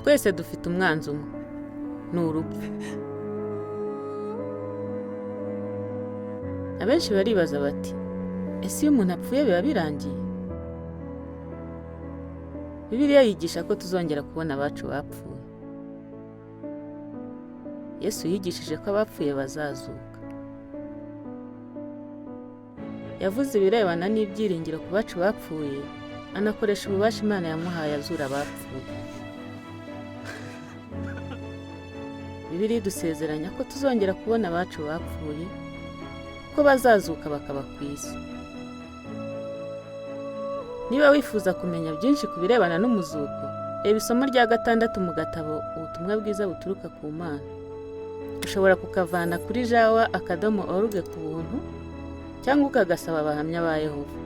Twese dufite umwanzi umwe, ni urupfu. Abenshi baribaza bati: "Ese iyo umuntu apfuye biba birangiye?" Bibiliya yigisha ko tuzongera kubona abacu bapfuye. Yesu yigishije ko abapfuye bazazuka. Yavuze ibirebana n'ibyiringiro ku bacu bapfuye, anakoresha ububasha Imana yamuhaye azura abapfuye. Bibiliya idusezeranya ko tuzongera kubona abacu bapfuye, ko bazazuka bakaba ku isi. Niba wifuza kumenya byinshi ku birebana n'umuzuko, reba isomo rya 6 mu gatabo Ubutumwa Bwiza Buturuka ku Mana. Ushobora kukavana kuri jawa.org ku buntu cyangwa ukagasaba Abahamya ba Yehova.